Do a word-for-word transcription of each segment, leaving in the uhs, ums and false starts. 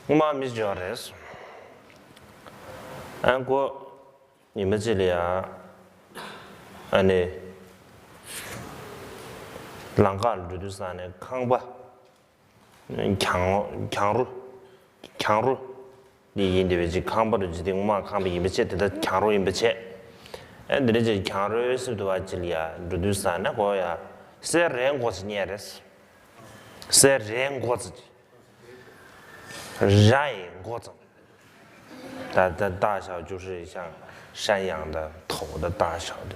སྔོན་མ་མི་འབྱོར་རེད། ཨ་ཁོ་ཉི་མ་གཅིག་ལ་ཡ། ཨ་ནི། ལམ་ཁ་ལ་འགྲོ་དུས་ས་ནས་ཁང་པ། གྱང་གྱང་རོ། གྱང་རོ། འདི་ཡིན་དེ་བས་ཅིག་ཁང་པ་རུ་ཇི་སྟེང་མ་ཁང་པ་ཡིན་པ་བྱས། དེ་ལྟར་གྱང་རོ་ཡིན་པ་བྱས། ཨ་འདི་འདྲ་ཅིག་གྱང་རོའི་སྲིབ་ཏུ་བ་ཅིག་ལ་ཡ་འགྲོ་དུས་ས་ནས་ཁོ་ཡ། གསེར་རས་མགོ་ཙམ་རྙེད་རེད། གསེར་རས་མགོ་ཙམ། ར་ཡི་མགོ་ཙམ། ད་ད་ད་ཞག་ཅུ་ཧྲི་ཤང་ཧྲན་ཡང་ད་ཐོག་ད་ད་ཞག་ད།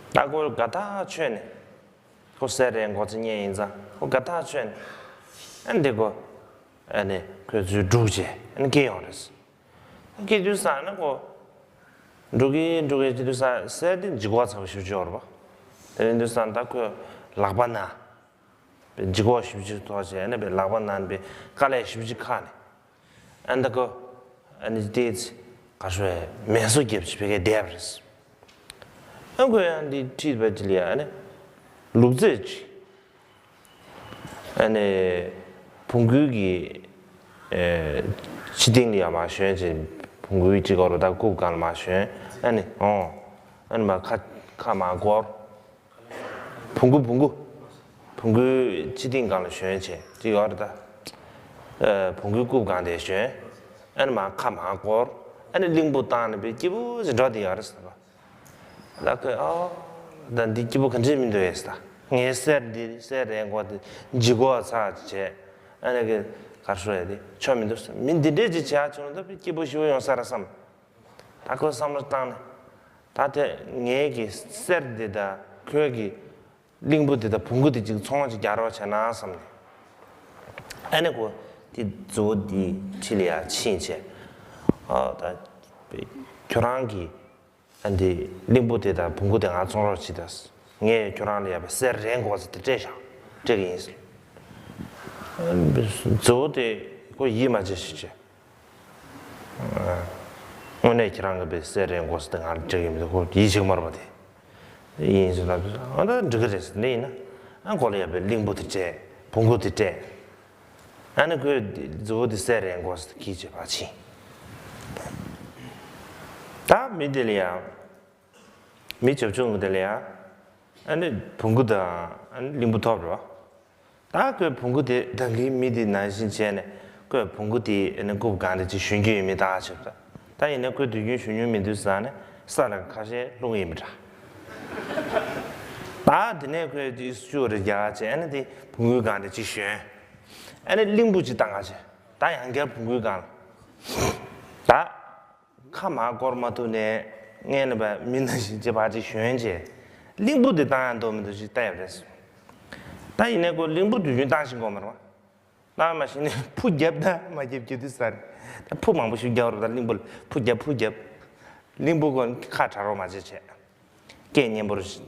ད་ཁོ་དགའ་ཐག་ཆོད་ནས། ཁོ་གསེར་རས་མགོ་ཙམ་རྙེད་ཡིན་ཙང་ཁོ་དགའ་ཐག་ཆོད་ནས། ཨ་འདི་ཁོ། ཨ་ནི་ཁོས་ཚུར་སྒྲུག་བྱས་ཨ་ནི་སྐྱེལ་ཡོང་རེད། སྐྱེལ་དུས་ས་ན་ཁོ། འགྲོ་གི་འགྲོ་གི་སྐྱེལ་དུས་ས་གསེར་དེ་ལྗིད་ཁོག་ཚ་པོ་ཞེ་པོ་ཅིག་ཡོད་རེད་པ། དེ་ཡིན་དུས་ས་ད་ཁོས་ལག་པ་ན། ལྗིད་ཁོག་ཞེ་པོ་ཅིག་ཐོག་བྱས་ནས་པའི་ལག་པ་ན་པའི་དཀའ་ལས་ཞེ་པོ་ཅིག་ཁག་ནས། ཨ་ནི་ད་ཁོ། ཨ་ནི་དེ་ཚེ་ག་ཤོད་མལ་གསོ་རྒྱབ་ཅིག་བྱེད་མཁན་བསྡད་པ་རེད། ཨ་ཁོས་ཡང་འདི་ཁྲིད་པ་ཅིག་ལ་ཡ་ཨ་ནི། ལུག་རྫི་ཅིག་ཨ་ནི། བོང་གུ་གི། ཨེ། ཕྱི་སྟེང་ལ་ཡ་མར་ཞོན་བྱས། བོང་གུ་གཅིག་གོ་རུ་ད་རྐུབ་སྒང་ལ་མར་ཞོན། ཨ་ནི་འོང་། ཨ་ནི་མར་ཁ་ཁ་མར་བསྐོར། བོང་གུ་བོང་གུ། བོང་གུའི་ཕྱི་སྟེང་སྒང་ལ་ཞོན་བྱས་ཅིག་ཡོད་རེད་ད། ཨེ། བོང་གུའི་རྐུབ་སྒང་དེ་ཞོན། ཨ་ནི་མར་ཁ་མར་བསྐོར། ཨ་ནི་གླིང་བུ་བཏང་ནས་པའི་སྐྱིད་པོ་ཞིག་འགྲོ་བསྡད་ཡོད་རེད་ཟེར་བ། ད་ཁོས་ཨ། ད་འདི་སྐྱིད་པོ་ག་འདྲས་མི་འདུག་ཨེ་ཟེར། ངའི་གསེར་འདི་གསེར་རས་མགོ་དེ་ལྗིད་ཁོག་ཚ་བྱས། ཨ་ནི་གི་ག་རེ་ཟེར་ཡ་དེ་ཆོ་མི་འདུག་ཟེར། མི་འདི་འདྲས་ཅིག་བྱས་བྱུང་ན་ད་སྐྱིད་པོ་ཞེ་པོ་ཡོང་ས་རེད་བསམ། ད་ཁོས་བསམ་བློ་བཏང་ནས། ད་དེ་ངའི་གི་གསེར་འདི་དང་ཁོའི་གི་གླིང་བུ་འདི་དང་བོང་གུ་འདི་གཅིག་ཚོང་ཅིག་རྒྱག་རོགས་བྱས་ན་བསམ་ནས། ཨ་ནི་ཁོ་དེ་མཛུབ་མོ་འདི་ཁྲིད་ལ་ཡ་ཕྱིན་བྱས། ཨ་ད་ཁྱོད་རང་གི་ཨ་འདི་གླིང་བུ་དེ་དང་བོང་གུ་དེ་ང་བཙོང་རོགས་བྱེད་དང་། ངས་ཁྱོད་རང་ལ་ཡ་པའི་གསེར་རས་མགོ་ཙམ་དེ་སྤྲད་བཞག་སྤྲད་ཀྱི་ཡིན་ཟེར། མཛུབ་མོ་དེ་ཁོ་ཡིད་མ་ཆེས་ཤིག་བྱས། དངོས་གནས་ཁྱེད་རང་གི་པའི་གསེར་རས་མགོ་ཙམ་དེ་ང་ལ་སྤྲད་ཀྱི་མི་འདུག་ཁོ་ཡིད་ཆེས་མ་རེད་པ་དེ། ཡིན་ཟེར་ལབ་དུས་ཨ་ད་འགྲིག་གི་རེད་ཟེར། འདི་ཡིན་ན་ཨ་ཁོ་ལ་ཡ་པའི་གླིང་བུ་དེ་སྤྲད། བོང་གུ་དེ་སྤྲད། ཨ་ནི་ཁོས་མཛུབ་མོ་དེ་གསེར་རས་མགོ་ཙམ་དེ་ཁྱེར་བྱས་ཕར་ཕྱིན། ད་མི་དེ་ལ་ཡ། མི་བྱབ་ཆུང་གི་དེ་ལ་ཡ། ཨ་ནི་བོང་གུ་དང་ཨ་ནི་གླིང་བུ་ཐོབ་རེད་པ། ད་ཁོས་བོང་གུ་དེ་ད་གིན་མི་དེ་ནང་བཞིན་བྱས་ནས་ཁོས་བོང་གུ་དེ་ཨ་ནི་རྐུབ་སྒང་དེ་ཅིག་ཞོན་རྒྱུ་ཡོད་མེད་བལྟ་བྱས་པ། ད་ཡིན་ནའི་ཁོས་དུས་རྒྱུན་ཞོན་མྱོང་མེད་དུས་ཙང་ནས་ས་ལ་ཁ་ཤས་ལྷུང་ཡིན་པ་འདྲ། ད་དེ་ནས་ཁོས་དེ་ཤུགས་རེ་རྒྱག་བྱས་ཨ་ནི་དེ་བོང་གུའི་སྒང་དེ་ཅིག་ཞོན། ཨ་ནི་གླིང་བུ་ཅིག་བཏང་བྱས་ད་ཡང་བསྐྱར་བོང་གུའི་སྒང་ལ། ད། ཁ་མར་བསྐོར་མ་ཐུབ་ནས་སྔན་ལ་བ་མི་ནང་བཞིན་བྱས་ཕར་ཅིག་ཞོན་བྱས། གླིང་བུ་དེ་བཏང་ཡང་འདོད་མི་འདུག་ཅིག་བལྟས་ཡོད་རེད། ད་ཡིན་ནའི་ཁོ་གླིང་བུ་དུས་རྒྱུན་བཏང་བཞིན་གོ་མ་རེད་པ། བཏང་མ་ཤེས་ནས་ཕུ་བརྒྱབ་ད་མ་བརྒྱབ་ཀྱི་དུས་ས་རེད། ད་ཕུ་མང་པོ་ཞིག་བརྒྱབ་རེད། ད་གླིང་བུ་ལ་ཕུ་བརྒྱབ་ཕུ་བརྒྱབ། གླིང་བུ་ཁོ་ཁ་གྲག་རོགས་མ་བྱེད་བྱས། སྐད་སྙན་པོ་རུ་ཞིག་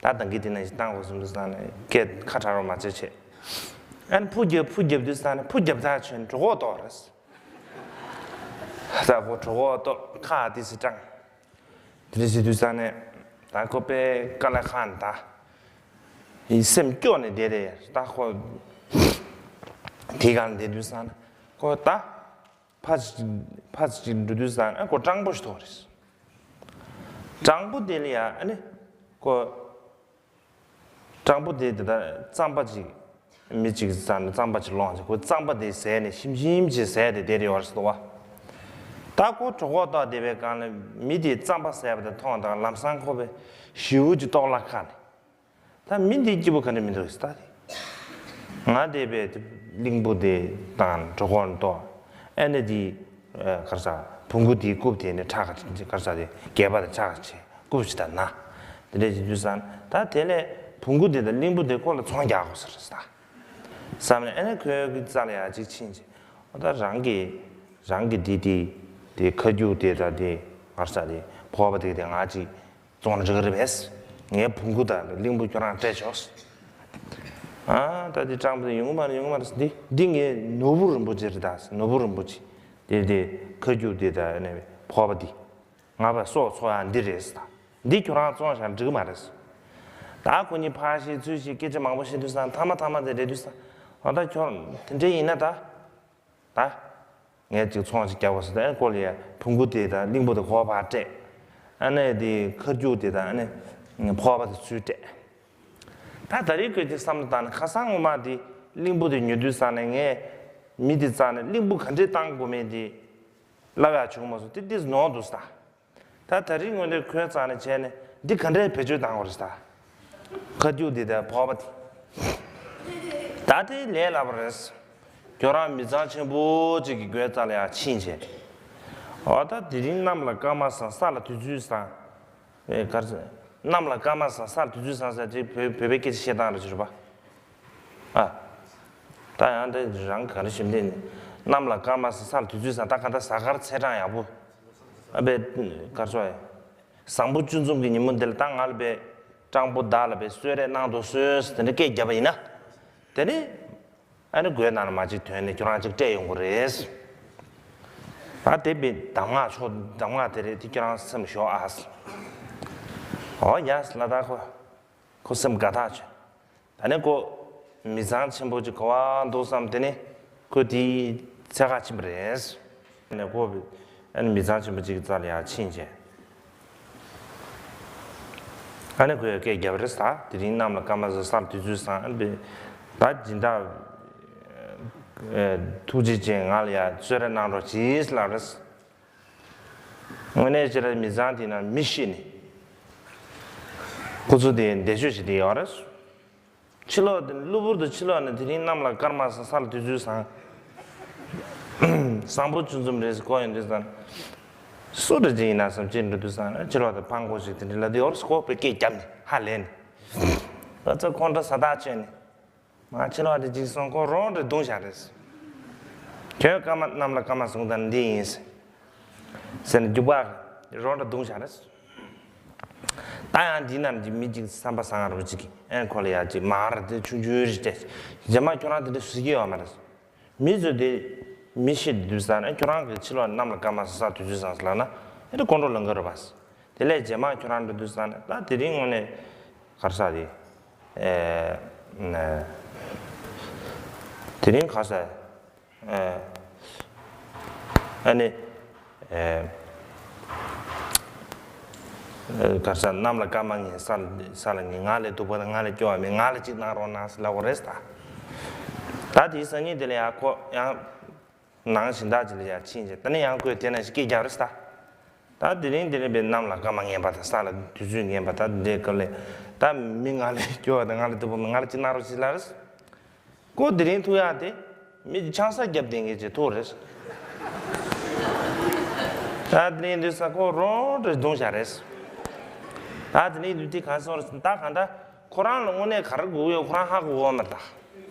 ད་ད་གིན་དེ་ནང་བཞིན་བཏང་དགོས་བསམ་དུས་ཙང་ནས་སྐད་ཁ་གྲག་རོགས་མ་བྱེད་བྱས། ཨ་ནི་ཕུ་རྒྱབ་ཕུ་རྒྱབ་དུས་ཙང་ནས་ཕུ་རྒྱབ་ཐག་ཆོད་ནས་གྲོད་ཁོག་ལྟོགས་རེད། ད་ཁོ་གྲོད་ཁོག་ལྟོགས་ཁ་ཏི་སི་སྐྲངས། དེ་འདྲ་བྱེད་དུས་ཙང་ནས་ད་ཁོ་པའི་དཀའ་ལས་ཁག་ནས་ད་ཡིན་སེམས་སྐྱོ་ནས་བསྡད་རེད། ད་ཁོ་དེའི་སྒང་ལ་བསྡད་དུས་ཙང་ནས་ཁོ་ད། ཕར་ཕར་ཅིག་འགྲོ་དུས་ཙང་ཨ་ཁོ་སྤྲང་པོ་ཞིག་མཐོང་རེད། སྤྲང་པོ་དེ་ལ་ཡ་ཨ་ནི་ཁོ། སྤྲང་པོ་དེ་དེ་ལྟར་རྩམ་པ་ཅིག་མི་གཅིག་ཙང་ནས་རྩམ་པ་ཅིག་སློང་བྱས་ཁོ་རྩམ་པ་དེ་ཟས་ནས་ཞིམ་ཞིམ་ཅིག་ཟས་དེ་དེ་རེད་ཡོད་རེད་ཟེར་བ། ད་ཁོ་གྲོད་ཁོག་ལྟོགས་བསྡད་པའི་སྒང་ལ་མི་དེས་རྩམ་པ་ཟས་པ་དེ་མཐོང་དང་ལམ་སང་ཁོ་པའི་ཞེ་པོ་ཅིག་ལྟོགས་ལ་ཁ་ནས། ད་མི་འདི་སྐྱིད་པོ་ག་འདྲ་མི་འདུག་ཟེར་ད་དེ། ང་དེ་བས་གླིང་བུ་དེ་དང་གྲོད་ཁོག་ལྟོགས། ཨ་ནི་དེ། ག་རེ་ཟ། བོང་གུ་དེའི་རྐུབ་དེ་ནས་ཁྲག་ག་རེ་ཟ་དེ་སྒལ་པ་དེ་ཁྲག་ག་ཆེ་རྐུབ་ཅིག་དང་ན། དེ་འདྲ་བྱེད་དུས་ཙང་ད་དེ་ལས་བོང་གུ་དེ་དང་གླིང་བུ་དེ་ཁོ་ལ་ཚོང་རྒྱག་དགོས་ཟེར་ཟེར་ད། བསམ་ནས་ཨ་ནི་ཁོའི་རྩ་ལ་ཡ་གཅིག་ཕྱིན་བྱས། ཨོ་ད་རང་གི་རང་གི་དེ་དེ་དེ་ཁ་རྒྱུག་དེ་དང་དེ་ག་རེ་ཟ་དེ་ཕོར་པ་དེ་དེ་ང་གཅིག་བཙོང་ན་འགྲིག་གི་རེད་པས། ངའི་བོང་གུ་དང་གླིང་བུ་ཁྱོད་རང་སྤྲད་ཆོག་ཨ་ད་འདི་སྤྲང་པོ་དེ་ཡོང་གི་མ་རེད་ཡོང་གི་མ་རེད་འདི་འདི་ངའི་ནོར་བུ་རིན་པོ་ཆེ་རེད་ད། ནོར་བུ་རིན་པོ་ཆེ་དེ་དེ་ཁ་རྒྱུག་དེ་དང་ནས་ཕོར་པ་འདི་ང་བ་སྲོག་འཚོ་ཡག་འདི་རེད་ད། འདི་ཁྱོད་རང་བཙོང་བཞག་འགྲིག་གི་མ་རེད། ད་ཁོ་གཉིས་ཕར་བཤད་ཚུར་བཤད་སྐད་ཆ་མང་པོ་བཤད་དུས་ཙང་མཐའ་མ་མཐའ་མ་དེ་རེད་དུས་ཙང་ ཨ་ད་ཁྱོད་དེ་འདྲ་ཡིན་ན་ད། ད། ངས་ཅིག་ཚོང་ཅིག་རྒྱག་དགོས་ཟེར་ཏེ་ཨ་ནི་ཀོ་ལི་ཡ་བོང་གུ་དེ་དང་གླིང་བུ་དེ་གོ་བར་སྤྲད། ཨ་ནི་དེ་ཁ་རྒྱུག་དེ་དང་ཨ་ནི་ཕོར་པ་དེ་ཚུར་སྤྲད། ད་ད་རེས་ཁོས་ཅིག་བསམ་བློ་བཏང་ནས་ཁ་སང་ངོ་མ་དེ་གླིང་བུ་དེ་ཉོ་དུས་ཙང་ནས་ངས་མི་དེ་རྩ་ནས་གླིང་བུ་ག་འདྲས་བཏང་དགོས་མིན་དེ་ལབ་ཡག་བྱུང་མ་སོང་། དེ་ཏིས་ནོར་འདུག་ས། ད་ད་རིང་ངོས་ནས་ཁོའི་རྩ་ནས་བྱས་ནས་འདི་ག་འདྲས་བེད་སྤྱོད་བཏང་དགོས་རེད་ད། ཁ་རྒྱུག་འདི་དང་ཕོར་པ་དེ། ད་དེ་ལས་སླ་པོ་རེད། ཁྱོད་རང་མི་ཚང་ཆེན་པོ་གཅིག་གི་སྒོའི་རྩ་ལ་ཡར་ཕྱིན་བྱས། འོ་ད་དེ་རིང་གནམ་ལ་སྐར་མ་བཟང་ས་ལ་དུས་ཚོད་བཟང་། ཨེ་གར་ཟེར། གནམ་ལ་སྐར་མ་བཟང་ས་ལ་དུས་ཚོད་བཟང་ཟེར་དེ་བོད་བོད་པའི་སྐད་ཆ་བཤད་སྟངས་རེད་ཅེས་རེད་པ། ཨ། ད་ཡང་དེ་རང་ག་རེ་ཞིམ་ལྡན་ནི། གནམ་ལ་སྐར་མ་བཟང་ས་ལ་དུས་ཚོད་བཟང་། ད་ག་ད་གཟའ་སྐར་ཚེས་གྲངས་ཡག་པོ། ཨ་བས་གར་སོ་ཡ། བཟང་པོ་བཅུ་འཛོམས་ཀྱི་ཉིན་མོ་འདི་ལ་ད་ང་ལ་བས་སྤྲང་པོ་བདག་ལ་བས་གསོལ་རས་གནང་དོ་གསོལ་ཟེར་དེ་འདྲ་སྐད་བརྒྱབ་པ་ཡིན་ན། དེ་ནི། ཨ་ནི་སྒོའི་ནང་ལ་མ་གཅིག་ཐོན་ནས་ཁྱོད་རང་གཅིག་སྤྲད་ཡོང་གི་རེད། ད་དེ་བས་གདམས་ངག་ཆོག་གདམས་ངག་དེ་རེད་དེ་ཁྱོད་རང་སེམས་ཞོག་ཨ། འོ་ཡ་ལ་ད་ཁོ། ཁོ་སེམས་དགའ་ཐག་ཆོད། ད་ནི་ཁོ་མི་ཚང་ཆེན་པོ་ཅིག་ག་བ་འདུག་བསམ། དེ་ནི་ཁོ་དེའི་ཚད་ཁ་ཕྱིན་པ་རེད། ནས་ཁོ་ཨ་ནི་མི་ཚང་ཆེན་པོ་ཅིག་གི་རྩ་ལ་ཡར་ཕྱིན་བྱས། ཨ་ནི་ཁོས་སྐད་བརྒྱབ་པ་རེད་ད། དེ་རིང་གནམ་ལ་སྐར་མ་བཟང་ས་ལ་དུས་ཚོད་བཟང་། ཨ་ནི་ད་སྦྱིན་བདག་ཐུགས་རྗེ་ཅན་ང་ལ་ཡར་གསོལ་རས་གནང་རོགས་གྱིས་ལབ་རེད། དངོས་གནས་བྱས་ན་མི་ཚང་དེ་ན་མི་ཤི་ནི། ཁོ་ཚོ་དེ་འདས་མཆོད་བྱེད་དེ་ཡོད་རེད། ཕྱི་ལོགས་དེ་གློ་བུར་དུ་ཕྱི་ལོགས་ནས་དེ་རིང་གནམ་ལ་སྐར་མ་བཟང་ས་ལ་དུས་ཚོད་བཟང་། བཟང་པོ་བཅུ་འཛོམས་རེད་ཟེར་གོ་ཡོང་དུས་ཙང་། སུ་འདྲ་ཅིག་ཡིན་ན་བསམ་ཅིག་འགྲོ་དུས་ཙང་ཕྱི་ལོགས་དེ་ཕང་གོ་ཞིག་དེ་འདྲ་ལ་དེ་ཡོད་རེད་ཟེར་ཁོ་པའི་སྐད་བརྒྱབ་ནས་ཧ་ལས་ནས། ང་ཚོ་ཁོང་ཁྲོ་ཟ་ཐག་ཆོད་ནས། ང་ཕྱི་ལོགས་དེ་ཅིག་སོང་ཁོ་རོང་འདྲ་བརྡུངས་བཞག་རེད། ཁྱོད་སྐར་མ་གནམ་ལ་སྐར་མ་བཟང་ད་འདི་ཡིན་ཟེར་ནས་རྒྱུག་པ་རོང་འདྲ་བརྡུངས་བཞག་རེད། ད་ཡང་འདི་ནང་གི་མི་གཅིག་བསམ་པ་བཟང་རུ་གཅིག་ཨན་ཁོ་ལ་ཡ་གཅིག་མར་དེ་ཆུང་ཆུང་རེ་སྤྲད། རྗེས་མ་ཁྱོད་རང་དེ་འདྲ་བཟོ་གི་ཡོད་མ་རེད། མི་ཚོ་དེ་མི་ཤི་དུས་ཙང་ནས་ཁྱོད་རང་གི་ཕྱི་ལོགས་གནམ་ལ་སྐར་མ་བཟང་ས་དུས་ཚོད་བཟང་ས་ལབ་ན་ཨེ་དེ་ཀོང་ཀྲོ་ལང་གི་རེད་པ། དེ་ལས་རྗེས་མ་ཁྱོད་རང་འགྲོ་དུས་ཙང་ནས་ད་དེ་རིང་དངོས་གནས་གར་ས་དེ་ཨེ་ནས་དེ་རིང་གར་ས་ཨ་ནི། གར་ས་གནམ་ལ་སྐར་མ་ངན་ས་ལ་ས་ལ་ངན། ང་ལས་སྡུག་པ་དང་ང་ལས་སྐྱོ་བ་མེད། ང་ལ་གཅིག་གནང་རོགས་གནང་ཟེར་ལབ་པ་རེད་ད། ད་དེའི་སང་ཉིན་དེ་ལ་ཡང་ཁོ་ཡང་ནང་སྦྱིན་བདག་ཅིག་ལ་ཡང་ཕྱིན་བྱས་ད་ནི་ཡང་ཁོས་དེ་ནང་བཞིན་སྐད་རྒྱག་རེད་ད། ད་དེ་རིང་དེ་རིང་པའི་གནམ་ལ་སྐར་མ་ངན་པ་དང་ས་ལ་དུས་ཚོད་ངན་པ་ད་འདི་སྐབས་ལས་ད་མི་ང་ལས་སྐྱོ་བ་དང་ང་ལས་སྡུག་པ་མེད། ང་ལ་གཅིག་གནང་རོགས་ཟེར་ལབ་རེད། ཁོ་དེ་རིང་ཐུག་ཡག་དེ་མི་ཆང་ས་རྒྱབ་བསྡད་མཁན་གྱི་ཐུག་རེད། ད་དེ་རིང་དུས་ས་ཁོ་རོང་འདྲ་བརྡུངས་བཞག་རེད། ད་དེ་རིང་དུས་དེ་ག་སོང་རེད། ད་གང་ལྟར་ཁོ་རང་ལ་དངོས་གནས་ག་རེ་དགོས་ཀྱི་ཡོད་ཁོ་རང་ཧ་གོ་གི་མ་རེད་ད།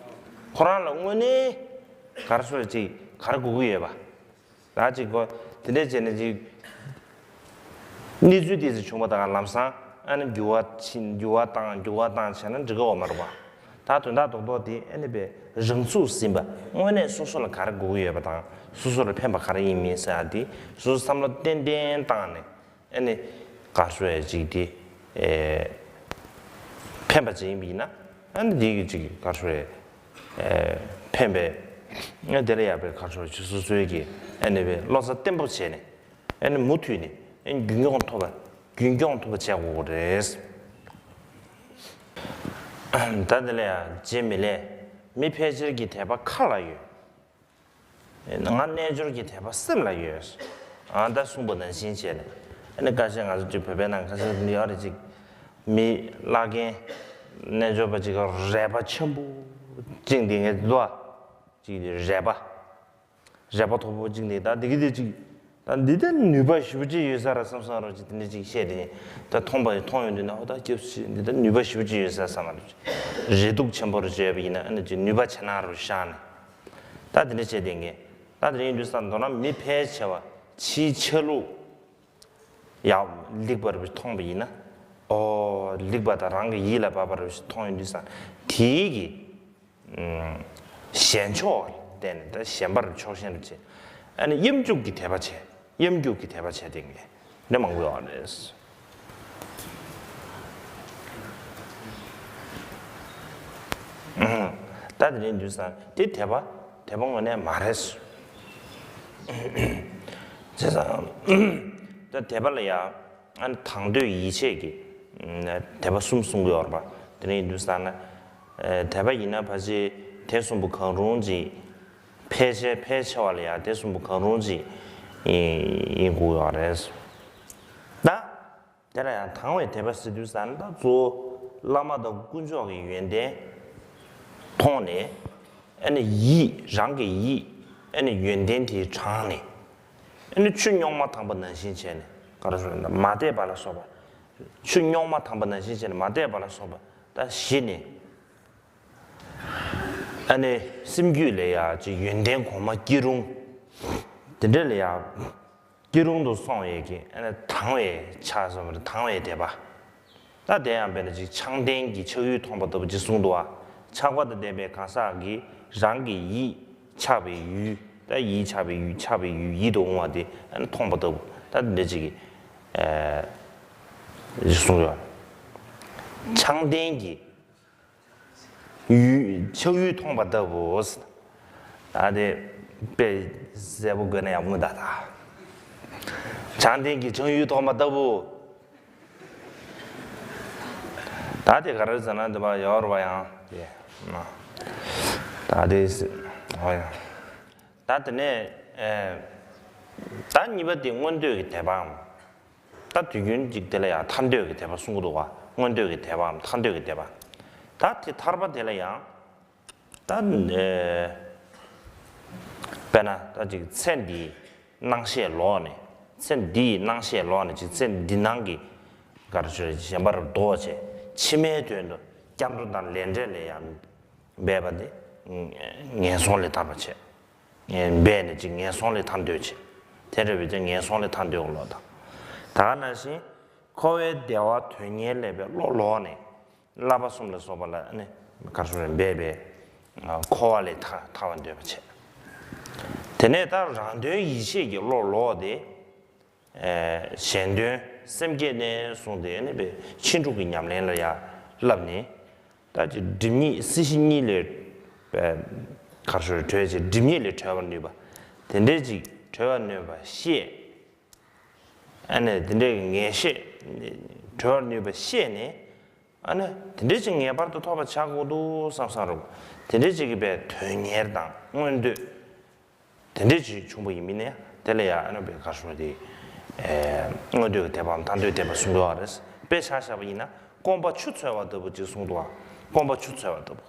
ཁོ་རང་ལ་དངོས་གནས་ག་རེ་ཟེར་ཅིག་ག་རེ་དགོས་ཀྱི་ཡོད་པ། ད་ཅིག་གོ་དེ་འདྲས་བྱས་ནས་ཅིག་གནས་ཚུལ་དེ་ཚོ་བྱུང་བ་དང་ལམ་སང་ཨ་ནི་འགྱུར་བ་ཕྱིན་འགྱུར་བ་བཏང་འགྱུར་བ་བཏང་བྱས་ན་འགྲིག་གི་ཡོད་མ་རེད་པ། ད་དོན་དག་རྡོག་རྡོག་དེ་ཨ་ནི་པའི་རང་ཚུགས་ཟིན་པ་དངོས་གནས་སོ་སོ་ལ་ག་རེ་དགོས་ཀྱི་ཡོད་པ་དང་སོ་སོ་ལ་ཕན་པ་ག་རེ་ཡིན་མིན་ཟེར་ཡག་དེ་སོ་སོ་བསམ་བློ་ཏན་ཏན་བཏང་ནས་ཨ་ནི་ག་རེ་ཟེར་ཅིག་དེ་ཨེ་ཕན་པ་ཅིག་ཡིན་པ་ཡིན་ན་ཨ་ནི་དེ་གི་ཅིག་ག་རེ་ཟེར། ཕན་པའི་དེ་ལ་ཡག་པའི་ཁ་ཕྱོགས་ཆུ་སོ་སོའི་གི་ཨ་ནི་བའི་བློ་རྩ་བརྟན་པོ་བྱས་ནས་ཨ་ནི་མུ་མཐུད་ནས་ཨ་ནི་རྒྱུན་སྐྱོང་ཐུབ་པ་རྒྱུན་སྐྱོང་ཐུབ་པ་བྱེད་དགོས་ཀྱི་རེད། ད་དེ་ལ་ཡང་རྗེ་མི་ལས་མི་ཕལ་ཆེར་གྱི་དད་པ་ཁ་ལ་ཡོད། ང་རྣལ་འབྱོར་གྱི་དད་པ་སེམས་ལ་ཡོད། ཨ་ད་གསུངས་པ་ནང་བཞིན་བྱས་ནས་ཨ་ནི་ཁ་ཤས་ང་ཚོ་ཅིག་བོད་པའི་ནང་ཁ་ཤས་ཡོད་རེད་ཅིག་མི་བླ་རྒན་རྣལ་འབྱོར་པ་ཅིག་ག་རས་པ་ཆེན་པོ་བཅིངས་ཏེ་ངས་འདུག་ཨ། ཅིག་རས་པ། རས་པ་མཐོ་པོ་བཅིངས་ཏེ་ད་འདི་གི་དེ་ཅིག་ད་འདི་ད་ནུས་པ་ཞེ་པོ་ཅིག་ཡོད་ས་རེད་བསམ་བསམ་རོགས་ཅིག་དེ་འདྲ་ཅིག་བཤད་དེ་ད་མཐོང་པ་མཐོང་ཡོང་དུས་ན་ཨོ་ད་སྐྱབས་སུ་མཆི་འདི་ད་ནུས་པ་ཞེ་པོ་ཅིག་ཡོད་ས་བསམ་པ་རེད། རས་གདུགས་ཆེན་པོ་རུ་བྱས་པ་ཡིན་ན་ཨ་ནི་ཅིག་ནུས་པ་ཆེ་ན་རུ་བཞག་ནས་ད་དེ་འདྲ་བྱས་དེ་ངས་ད་དེ་འདྲ་ཡིན་དུས་ས་མདོར་ན་མི་ཕལ་ཆེ་བ་ཕྱིའི་ཆ་ལུགས། ཡང་ལེགས་པར་མཐོང་བ་ཡིན་ན། ཨོ་ལེགས་པ་དང་རང་གི་ཡིད་ལ་བབ་པར་མཐོང་ཡོང་དུས་ཙང་དེའི་གི་ཞེན་ཕྱོགས་བརྟེན་ནས་ད་ཞེན་པར་ཕྱོགས་ཞེན་རུ་བྱེད། ཨ་ནི་གཡམ་རྒྱུག་གི་དད་པ་བྱེད། གཡམ་རྒྱུག་གི་དད་པ་བྱེད་དེ་ངས་འདྲ་མང་པོ་ཡོད་རེད། ད་ ད་དེ་འདྲའི་དུས་ཙང་དེ་དད་པ་དད་པ་དངོས་གནས་མ་རེད། བྱས་ཙང་ད་དད་པ་ལ་ཡང་ཨ་ནི་དང་དོད་ཡིད་ཆེས་ཀྱི་དད་པ་གསུམ་གསུང་གི་ཡོད་རེད་པ། དེ་འདྲའི་དུས་ཙང་ན་དད་པ་ཡིན་ན་ཕལ་ཆེར་དེ་གསུམ་པོ་གང་རུང་ཅིག་ཕལ་ཆེར་ཕལ་ཆེ་བ་ལ་ཡང་དེ་གསུམ་པོ་གང་རུང་ཅིག་ཡིན་དགོས་ཡོད་རེད། ད། དེ་ལ་ཡང་དང་བའི་དད་པ་ཟེར་དུས་ཙང་ད་གཙོ་བོ་བླ་མ་དང་དཀོན་མཆོག་གི་ཡོན་ཏན་མཐོང་ནས། ཨ་ནི་ཡིད་རང་གི་ཡིད་ཨ་ནི་ཡོན་ཏན་དེ་དྲངས་ནས། ཨ་ནི་ཆུ་རྙོག་མ་དྭངས་པ་ནང་བཞིན་བྱས་ནས་ག་རེ་ཟེར་ན་མ་དད་པ་ལ་སོགས་པ། ཆུ་རྙོག་མ་དྭངས་པ་ནང་བཞིན་བྱས་ནས་མ་དད་པ་ལ་སོགས་པ་ད་ཞི་ནས། ཨ་ནི་སེམས་རྒྱུད་ལ་ཡང་ཅིག་ཡོན་ཏན་གོང་མ་སྐྱེ་རུང་། དེ་འདྲ་ལ་ཡང་སྐྱེ་རུང་དུ་སོང་བའི་གི་ཨ་ནི་དང་བའི་ཆ་ཙམ་རེ་དང་བའི་དད་པ། ད་དེ་ཡང་དཔེར་ན་ཅིག་ཆང་ལྡན་གྱི་ཆགས་ཡུལ་མཐོང་བ་ལྟ་བུ་ཅིག་གསུངས་འདུག་བ། ཆགས་པ་དང་ལྡན་པའི་གང་ཟག་གིས་རང་གི་ཡིད་ཆགས་པའི་ཡུལ། ད་ཡིད་ཆགས་པའི་ཡུལ་ཆགས་པའི་ཡུལ་ཡིད་དུ་འོང་བ་དེ་ཨ་ནི་མཐོང་བ་ལྟ་བུ་ད་འདི་འདྲ་ཅིག་གི་ཨ་ཅིག་གསུངས་ཡོད། ཆང་ལྡན་གྱི་ཡུལ་ཆགས་ཡུལ་མཐོང་བ་ལྟ་བུ། ད་དེ་དཔེ་གསལ་པོ་བཀོད་ན་ཡག་པོ་ད་ད། ཆང་ལྡན་གྱི་ཆགས་ཡུལ་མཐོང་བ་ལྟ་བུ། ད་དེ་ག་རེ་ཟེར་ན་འདི་པ་ཡོད་རེད་པ་ཡང་དེ། ད་དེ་ཧོ་ཡང་། ད་དེ་ནས་ཨེ། ད་གཉིས་པ་དེ་མངོན་འདོད་ཀྱི་དད་པའམ། ད་དུས་རྒྱུན་གཅིག་དེ་ལ་ཡང་ཐར་འདོད་ཀྱི་དད་པ་གསུང་གི་འདུག་བ། མངོན་འདོད་ཀྱི་དད་པའམ་ཐར་འདོད་ཀྱི་དད་པ། ད་དེ་ཐར་པ་དེ་ལ་ཡང་། ད་ཨེ། དཔེར་ན་ད་ཅིག་ཚེ་འདིའི་སྣང་ཤས་ལོག་ནས། ཚེ་འདིའི་སྣང་ཤས་ལོག་ནས་ཅིག་ཚེ་འདི་སྣང་གི་ག་རེ་ཞུ་རེད། གཞན་པར་ལྡོག་བྱས་ཕྱི་མའི་དོན་དུ་སྐྱབས་འགྲོ་དང་ལས་འབྲས་ལ་ཡང་འབད་པ་དེ་ངན་སོང་ལས་ཐར་པ་བྱས། འབད་ནས་ཅིག་ངན་སོང་ལས་ཐར་འདོད་བྱས། དེ་འདྲ་བའི་ཅིག་ངན་སོང་ལས་ཐར་འདོད་ཀྱི་བློ་དང་། ད་ག་ནང་བཞིན་འཁོར་བའི་བདེ་བ་དོན་གཉེར་ལས་པའི་བློ་ལོག་ནས། བསླབ་པ་གསུམ་ལ་སོགས་པ་ལ་ནི་ག་རེ་ཞུ་རེད། འབད་པས་འཁོར་བ་ལས་ཐར་ཐར་བར་འདོད་པ་བྱས། དེ་ནས་ད་རང་དོན་ཡིད་ཆེས་ཀྱི་བློ་ལོག་སྟེ། ཨེ། གཞན་དོན་སེམས་བསྐྱེད་ནས་བཟུང་སྟེ་ནི་པའི་ཕྱིན་དྲུག་གི་ཉམས་ལེན་ལ་ཡང་བསླབས་ནས། ད་ཅིག་སྒྲིབ་གཉིས་སྲིད་ཞི་གཉིས་ལས་པའི་ག་རེ་ཞུ་རེད། གྲོལ་ཅིག་སྒྲིབ་གཉིས་ལས་གྲོལ་བར་ནུས་པ། དེ་འདྲའི་ཅིག་གྲོལ་བར་ནུས་པ་ཤེས། ཨ་ནི་དེ་འདྲའི་ངེས་ཤེས་གྲོལ་བར་ནུས་པ་ཤེས་ནས། ཨ་ནི་དེ་འདྲའི་ཅིག་ངེས་པར་དུ་ཐོབ་པ་བྱ་དགོས་འདུག་བསམ་བསམ་རུང་། དེ་འདྲའི་ཅིག་གི་པའི་དོན་གཉེར་དང་མངོན་འདོད། དེ་འདྲའི་ཅིག་བྱུང་བ་ཡིན་མིན་ནས་དེ་ལ་ཡང་ཨ་ནི་པའི་ག་རེ་ཞུ་དེ། ཨེ། མངོན་འདོད་ཀྱི་དད་པའམ་ཐར་འདོད་དད་པ་གསུང་གི་ཡོད་རེད། དཔེ་ཆ་བཞག་པ་ཡིན་ན་སྐོམ་པ་ཆུ་འཚོལ་བ་ལྟ་བུ་ཅིག་གསུངས་འདུག་བ། སྐོམ་པ་ཆུ་འཚོལ་བ་ལྟ་བུ།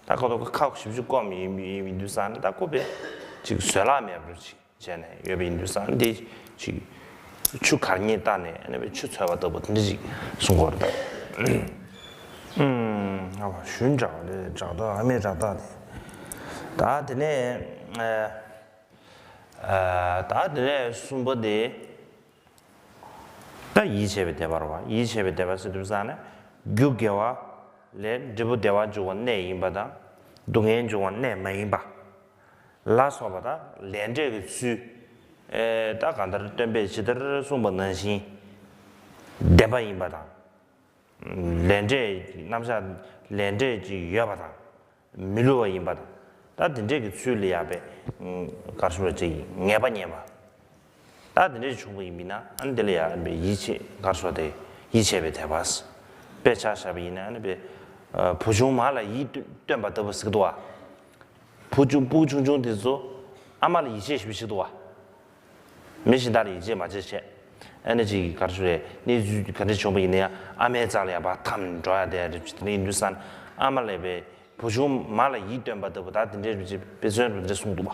ད་ཁོ་ཚོ་ཁ་ཞིབ་ཞིབ་སྐོམ་ཡིན་ཡིན་ཡིན་དུས་ཙང་ནས་ད་ཁོ་པའི་ཅིག་བཟོད་གླགས་མེད་པར་ཅིག་བྱས་ནས་ཡོད་པ་ཡིན་དུས་ཙང་འདི་ཅིག་ཆུ་གར་ཉིད་བཏང་ནས་ཨ་ནི་ཆུ་འཚོལ་བ་ལྟ་བུ་དེ་འདྲ་ཅིག་གསུང་གི་ཡོད་རེད་ད། ཨུམ། ཨ་བ་ཞུན་དྲག་རེད། དྲག་ཐོག་ཨ་མའི་དྲག་ཐག་དེ། ད་དེ་ནས་ཨ་ད་དེ་ནས་གསུམ་པ་དེ། ད་ཡིད་ཆེས་པའི་དད་པ་རེད་བ། ཡིད་ཆེས་པའི་དད་པ་ཟེར་དུས་ཙང་ནས་རྒྱུ་དགེ་བ་ལས་འབྲས་བུ་བདེ་བ་འབྱུང་བ་གནད་ཡིན་པ་དང་། སྡུག་བསྔལ་འབྱུང་བ་གནད་མ་ཡིན་པ། ལ་སོགས་པ་དང་ལས་འབྲས་ཀྱི་ཚུལ། ཨེ། ད་གང་ལྟར་སྟོན་པས་ཇི་ལྟར་གསུངས་པ་ནང་བཞིན་བདེན་པ་ཡིན་པ་དང་། ལས་འབྲས་རྣམ་གཞག་ལས་འབྲས་ཅིག་ཡོད་པ་དང་། མི་བསླུ་བ་ཡིན་པ་དང་། ད་དེ་འདྲས་ཀྱི་ཚུལ་ལ་ཡག་པའི་གར་སོ་ཅིག་ངེས་པ་རྙེད་པ། ད་དེ་འདྲས་བྱུང་བ་ཡིན་མིན་ན་ཨ་ནི་དེ་ལ་ཡག་པའི་ཡིད་ཆེས་གར་སོ་དེ་ཡིད་ཆེས་པའི་དད་པ། དཔེ་ཆ་བཞག་པ་ཡིན་ན་ཨ་ནི་པའི་བུ་ཆུང་མ་ལ་ཡིད་རྟོན་པ་ལྟ་བུ་ཟེར་གི་འདུག་བ། བུ་ཆུང་སྤུ་གུ་ཆུང་ཆུང་དེ་ཚོ་ཨ་མ་ལ་ཡིད་ཆེས་ཞེ་པོ་ཞིག་འདུག་བ། མི་གཞན་དག་ལ་ཡིད་ཆེས་མ་བྱེད་བྱས། ཨ་ནི་ཅིག་ག་རེ་ཞུ་རེད། གནས་ཚུལ་ག་འདྲ་བྱུང་བ་ཡིན་ན་ཡང་ཨ་མའི་རྩ་ལ་ཡང་བ་འཐམ་འགྲོ་ཡ་དེ་རེད། དེ་ཡིན་དུས་ཙང་ཨ་མ་ལ་བའི་བུ་ཆུང་མ་ལ་ཡིད་རྟོན་པ་ལྟ་བུ་ད་དེ་འདྲའི་རུ་ཅིག་དཔེ་མཚོན་རུ་འདྲ་གསུངས་འདུག་བ།